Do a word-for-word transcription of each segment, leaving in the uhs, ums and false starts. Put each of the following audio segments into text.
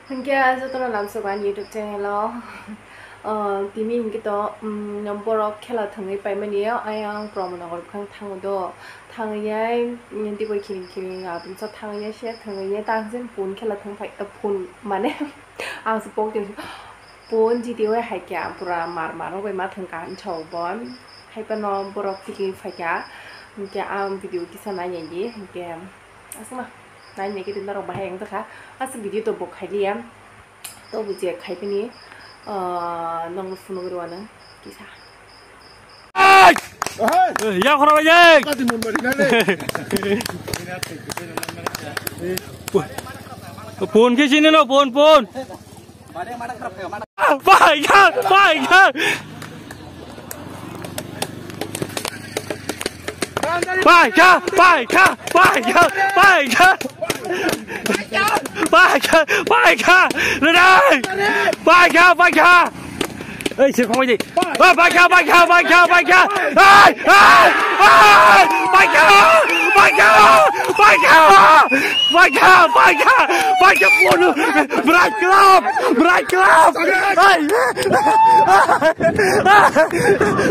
Hwnkhe jotono lamsok ani YouTube channel o. Ah, tini hwnkhe to, um, borok khela thangwi paimani, ayang Pramanagar bwkhang thango do. Thangya, um, tibor khiring khiring, ah, tumsa thangya se, thangya tangsen phone khela thang phai, ah, phone mane, ang se pok tong phone G T O hai kya, pura mar mar rok bai ma thang ka, ang chao bon. Hai phano borok tiki phai kya, hwnkhe ang video kisa nai nai di, hwnkhe aswk ma. Nai nai khe norok bahai wng tongkha. Aswk video to bo khai liya. To bujiya khai bini, ah, nokno phunugwi rwano kisa. Hey! Ya khoro bai jai. Phone khe sini no, phone, phone. Bai kha, bai kha. Bai kha, bai kha, bai kha, bai kha. Bai kha, bai kha. Bai kha, bai kha. Ei, sir, phangbai di. Bai kha, bai kha, bai kha, bai kha. Ei, ei, ei, bai kha, bai kha, bai kha. Bai kha, bai kha, bai kha, phone. Bright Club, Bright Club. Ei.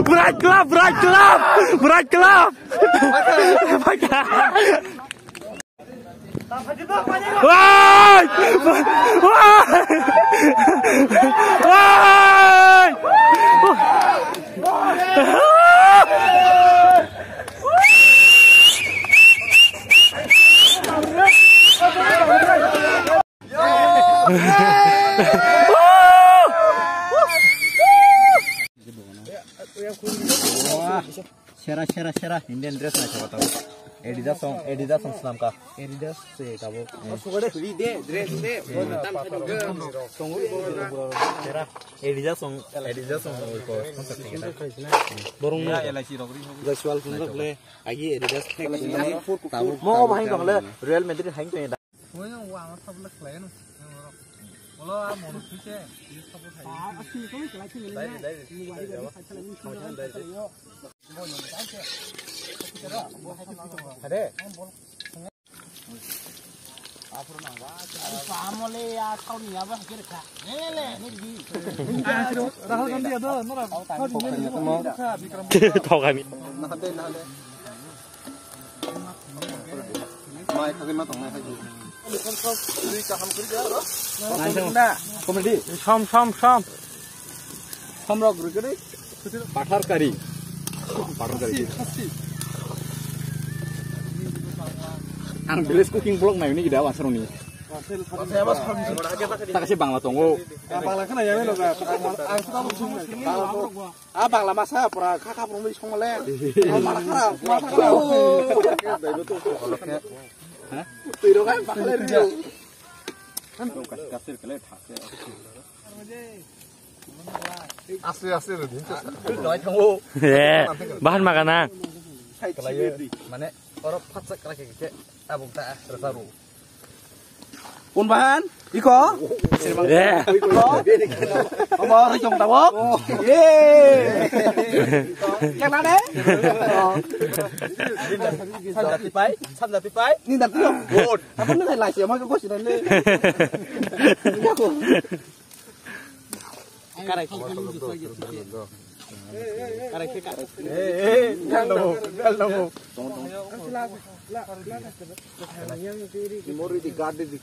Bright Club, Bright Club, Bright Club. Bai kha. Woi! Woi! Woi! Sera, sera, sera. Indian dress na chaba tabo. Adidas song, Adidas song slam ka. Adidas se tabo. Asugade huri de, dress de. Sera. Adidas song, Adidas song ko sponsor tigena. Borong no. Jasual pun le. Agi Adidas tag sini. Tabo. Mo bahai dong le. Real Madrid hai to. Woi, wah, ama sabla khlai no. Ulo a mono kise. Dai, dai, dai. Ade. Amole ya tau ni aba hakir kha. Ne, ne, ne, ne, di. Rahul Gandhi ado, nora. Thokami. Nahade, nahade. Mai khagwi ma tongnai hai. Comedy. Som, som, som. Som rok rwgwi. Pathar kari. Pathar kari. Ang village cooking vlog naimani gida wansaroni. Takasi Bangla tongo. Bangla khana yame loga. Ang Ah, Bangla masa pura kha kha pura songmale. Mara khara, mara khara. Twi rok ai bakle rio. Aste, aste, re din. Noi thango. Eh, bahan magana. Mane, oro phatsa kala ke ke abuk ta rasa ro. Kun bahan? Iko? Re. Iko? Omo rijong tabok? Ye. Yang nane? Sanja tipai, sanja tipai. Ni dan tiyo. Good. Apa ni lai siya mo ko sila ni. Karai ki kan ni juta gitu. Karai ki karai. Eh, eh, gal namo, gal namo. Mori di gadi di.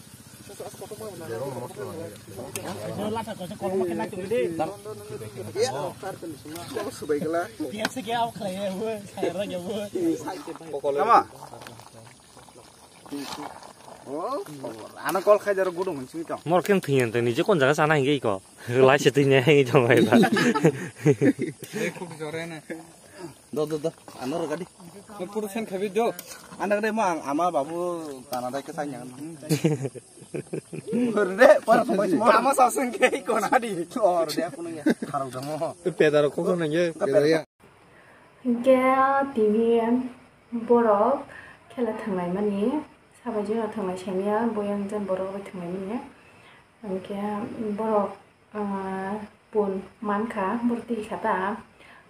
Subai gala. Kama? Oh, ano call khai daro gudung hinsi to. Mor ken thiyan to nije kon jaga sana hingi ko. Lai se thinya hingi jong ai ba. Khuk jore na. Do, do, do. Ano ro gadi. Puru sen khabi do. Ano de ma ama babu tana dai ke sanya. Orde, para to bai. Ama sa sen ke ko na di. Orde, kuno ya. Kharok damo. Pedaro ko ko nang ye. Pedaro ya. Hingke tini borok khela thanglaimani, sabai jora thanglai saimaya, boyang jan borok bai thanglaimani. Hingke borok, ah, pun mankha, borok twi kha ta,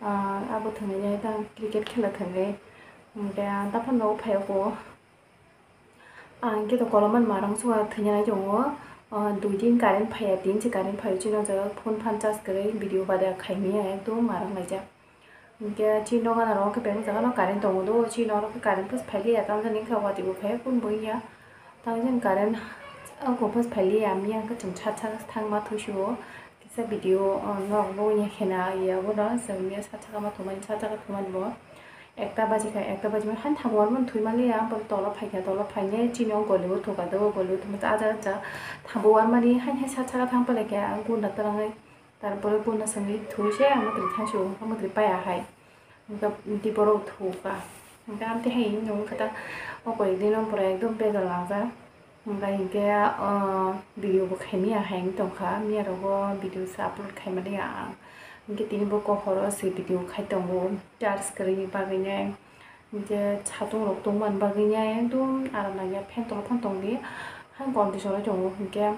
ah, abo thanglainai ta cricket khela thangwi. Hingke ta phano phaiya kho. Ang khe to kolom man marang suga thwina nai tongo. Ah, dui din current phaiya, tin se current phaiyo, chini o jaga phone phan charge kwrwi, video bada khaimaya, ekdom marang laijak. Hinkhe chini nogo nang khe bebak jaga no current tongo do, chini nogo khe current post phailiya, tamjani wngkha watwi bo phai kun bo wngya. Tamjani current wngkha post phailiya, miya khe chwng sat sat thangma thuisio, kisa video, ah, norok bo wngya khena ya bo no, chwng miya sat sat ma thumani, sat sat thumani bo. Ekta baji kha, ekta baji mani han thabo warmani thwi manliya, borok tolo phaikha, tolo phainai chini o goli o thuka do, goli o thumui ta aja aja thabo warmani han hai sat sat thang palaikha, ang gunda twrangwi. Tarpore guna songwi thwi se ang mwtwi thangsi o, mwtwi paya hai. Hwnkhe tei borok thwi kha. Hwnkhe amtwi hai wngkha ta o koi din o pura ekdom bejal nangjak. Hwnkhe hinkhe, ah, video bo khaimya hai wng tongkha. Miya rogo video se upload khaimani ang. Hinkhe tini bo kohoro se video khai tongo. Charge kwrwini bagwino. Hinkhe satung rok tongmani bagwino ekdom aram nangya. Fan tolo phano tongdi. Hai condition o tongo hinkhe.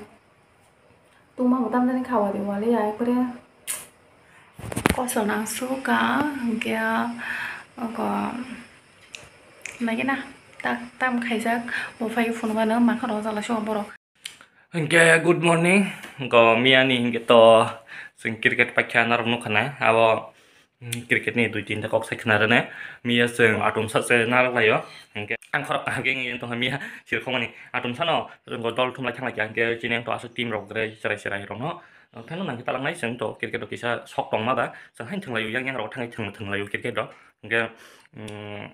Tungma bo tamjani kha wari wali ai pore. Koso nang su ka, hwnkhe, oko, nagina, tak tam khaijak, bo phai phunukgano, makha rok jala sio borok. Hwnkhe, good morning, go miyani hwnkhe to, chwng cricket paikha narok nukha na, abo, Hmm, cricket ni dui tinta kok sai khna rwne. Miya chwng atomsa se narwk laio. Hinkhe ang khorok kaham khe wngwi tongkha miya sirkhokmani. Atomsano chwng dol thumlai thanglaikha. Hinkhe chini ang to aswk team rok gre cherai cherai rokno. Phano nangkhe talangnai chwng to cricket rok kisa sok tongma ba. Chwng haino thwnglaio yang yang rok thangwi thwng thwnglaio cricket rok. Hinkhe, hmm,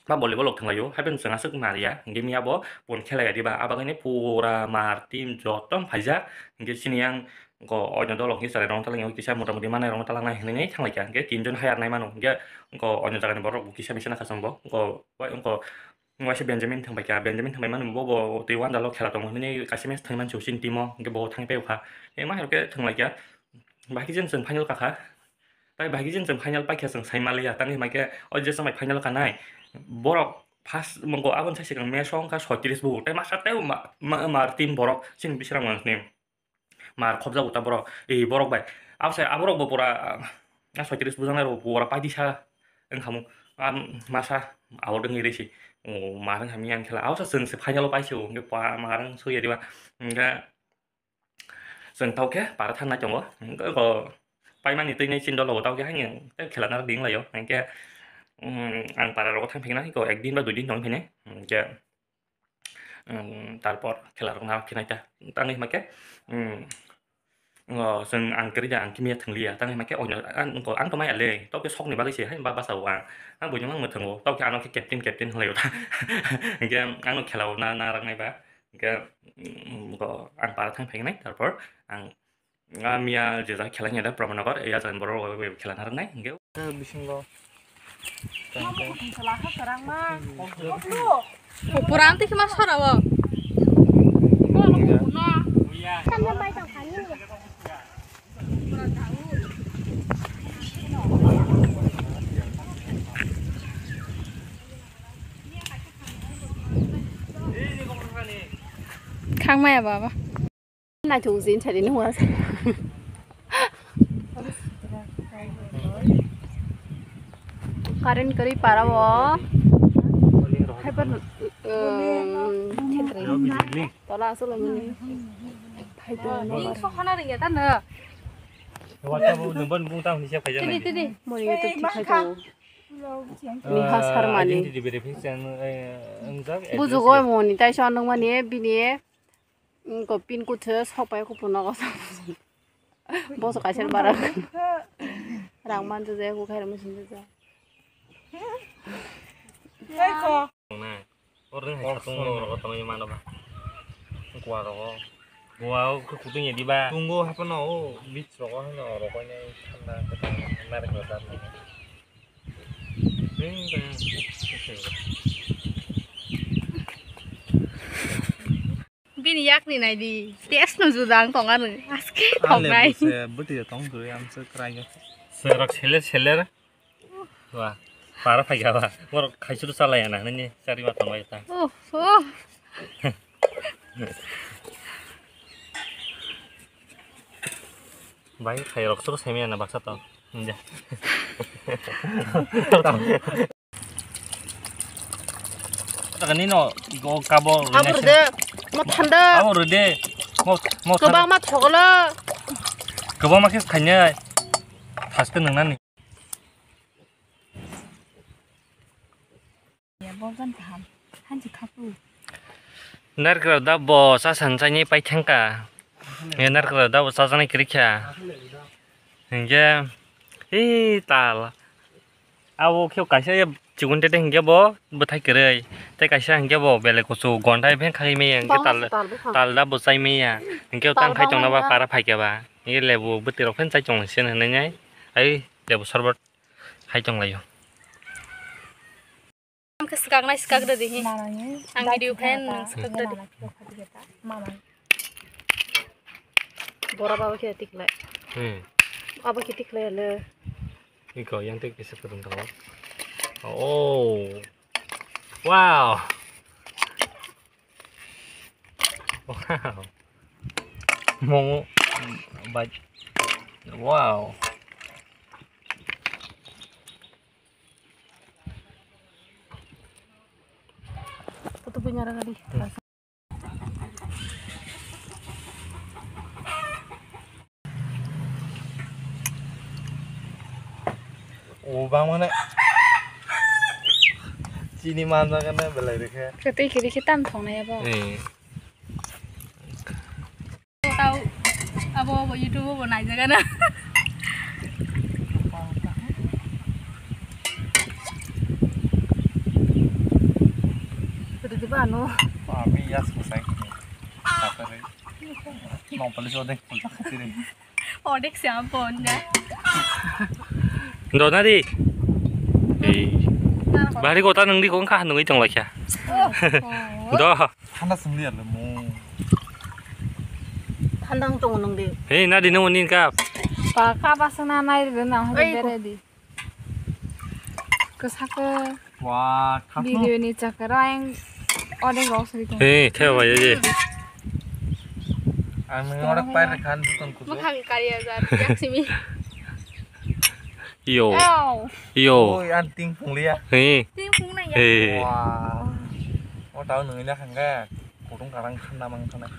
ba volleyball rok thwnglaio, haibeno chwng aswk nariya, hinkhe miya bo pon khelaiya diba, abagwino pura mar team joto wng phaijak, hinkhe chini yang ko oino dol rok kisa rok talangya, kisa mota moti manai rok talangnai hinwi thanglaikha, hinkhe tinjon hire nai mano, hinkhe ko oino jagani borok bo kisa misa nakha chwngbo, ko waisa Benjamin thangbaikha, Benjamin thangbai mani bo bo tei wandalo khela tongo hinwi kaisa match thangwi mansi chini team o, hinkhe bo thangwi paikha, tei ma hai khe thanglaikha, bahai khe chwng final kakha. Tai bahai khe chwng final paikha chwng sai manliya, tangwi hwnba khe o je chwng bai final kanai, borok first mwngo aboni sai swkang match o wngkha soitris bo, tai masa tei ma, ma, mar team borok chini Bisramganj ni mar khopjago ta borok, e borok bai. Abo sai aborok bo pura, ah, soitris bujaknai rok bo pura paidisa wngkha mo, ah, masa abo wngwi risi, o mar wngkha miyang khela, abo se chwng se final o paisio, hwnkhe pa mar wng sokya diba, hwnkhe. Chwng tau khe para thang nai tongo. Hwnkhe bo paimani twi nai chini dolo bo tau khe haino tei khela narwk di wng laio. Hinkhe, um, ang para rogo thang phikna hwnkhe ek din ba dui din tong phini. Hinkhe, um, tarpor khela rok narwk khe nai ta. Tangwi hwnba khe, um, o chwng ang kwrwi da ang kimiya thwng liya. Tangwi hwnba khe oino ang, ang to maya le. Tau khe sokni bagwi se hai ba basa o ang. Ang buino mang mwthwngo. Tau khe ano khe captain, captain hwnlai o ta. Hinkhe ano khela o na, narwk nai ba. Hinkhe, mm, bo ang para thang phaiknai, tarpor ang, ah, miya je jaga khela hinya da Pramanagar, ya jaga borok rok bai khela narwknai, hinkhe. Bisingo. Pura ang tikhe ma sora o. Khangmaya baba. Naithok jin sari nungwa. Current kwrwi para o. Haibar, um, tola aswk mani. Phai tong. Ning so hana ringya ta no. Wata bo nungban bung ta huni se phai jani. Tidi, tidi. Moni ya to tikhai to. Niha Sharma ni. Identity verification, eh, wngjak, address. Bujugo moni tai son nungmani bini. Ko pin code se sok pai ko puno ko. Boso kaisa bara. Rang man je ko khair musin je. Oro hai satung rok tongwi mano ba. Gua rogo. Gua o khe kutung ya diba. Tungo hapano o beach rogo hino oro koine thanda khe tong narikol jat. Bini yakni naidi, test no juda ang tong ano. Aske thoknai. Bwtwi tong dui amsa krai. Serak seler seler. Wah, para phai kha ba. Borok khaisuru chalai ya na, nini chari ma tong bai ta. Oh, oh. Bai khai rok suru semi ana baksa to. Nja. Taka nino go kabo. Abo rede, mo thanda. Abo rede. Mo, mo, kwbangma thoglo. Kwbangma khe khainai. Thaske nwngnani. Narikra da bo chasan chaini paithangka. Narikra da bo chajaknai kwrwikha. Hinkhe, ee, tal. Abo khe kaisa chikon tete hinkhe bo bwthai kwrwi. Tei kaisa hinkhe bo belai kuchuk gonthai pheng khagwi maya hinkhe tal, tal da bo chai maya. Hinkhe tang khai tongna ba para phaikha ba. Hinkhe lebu bwtwi rok pheng chai tong se hinwi nai. Ai lebu sorbot khai tong laio. Khe swkaknai swkak rwdi hi. Ang video khe nwng swkak rwdi. Bora baba khe tiklai. Hmm. Abo khe tiklai le. Iko yang tik kisa kwrwng tongo. Oh. Wow. Wow. Momo. Bai. Wow. Foto punya orang tadi. O bang mane. Chini manjak na belai rikhe. Ketui kiri khe tam thongnai abo. Eh. Tau abo bo YouTube bo naijagana. Kiri di ba no. Ami yas ko sai. Nong pali so dek pulta khatire. Odek siya pon ya. Do na di. Ei. Bari kota nang di kong kah nungui tong lakya. Do. Thanda sungli ale mo. Thanda wng tongo nung di. Hei, na di nung ni ka. Pa ka ba sana nai de na ha de di. Kwsakhe. Wa, video ni chakra ang odek rok sri tong. Hei, the ba ye. Ang nung odek pai re khan butong kudu. Mukhang kariya jar yak simi. Yo. Ow. Yo. Oi, an ting pung liya. He. Ting pung na ya. He. Wah. O tau nungwi na khangga. Kutung karang khanda mang khana.